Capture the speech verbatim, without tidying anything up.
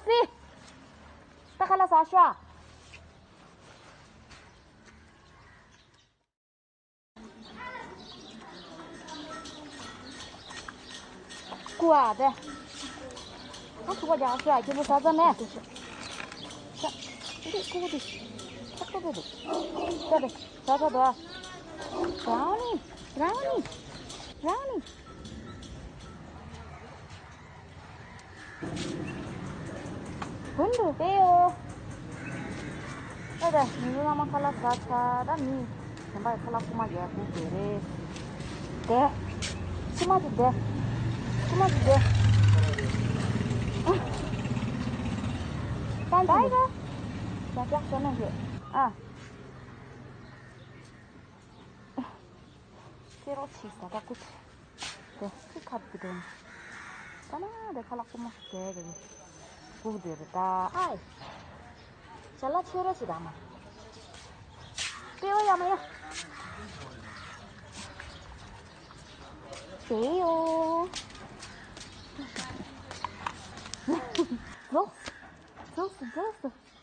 ཙི། ད་ཁ་ལག་ཟ་ཤོག་ཀུ་ཨ་དེ། ཨ་ཁུ་པ་རྒྱག་ཤོག་ཁྱེད་ཚོ་ཟ་ཟ་ནས། ཤ། འདི་ཀུ་ཀུ་དེ། ཁ་ཐོ་པེ་དེ། ཟ་དེ། ཟ་ཟ་དོ། རའོ་ནི། རའོ་ནི། རའོ་ནི། ཧུན་དུ་དེ་ཡོ། ཨེ་ད་མི་ཚོ་ཚང་མ་ཁ་ལག་ཟ་ཚར། ད་མི་གཞན་པ་ཡི་ཁ་ལག་ཁུག་མ་རྒྱག་དགོས་དེ་རེད། དེ། ཁུག་མ་དེ་དེ། ཁུག་མ་དེ་དེ། ཨ། ད་ད་ཡི་ད། ཡ་རྒྱག་ཤོར་ན་ཡོད། ཨ། ཁྱེད་རོགས་ཆེ་ས་ད་ཀུ་ཆེ། དེ་ཅི་ཁབ་ཀྱི་དོན། ད་ན་དེ་ཁ་ལག་ཀུ་མ་ཞིག་དེ་དེ། ཀུ་དེ་རེད་ད། ཨའི། ཞལ་ལག་ཆེ་ར་ཞིག་ད་མ། དེ་ཡོ་ཡ་མ་ཡ། དེ་ཡོ། ཟོ། ཟོ་ཟོ་ཟོ་ཟོ།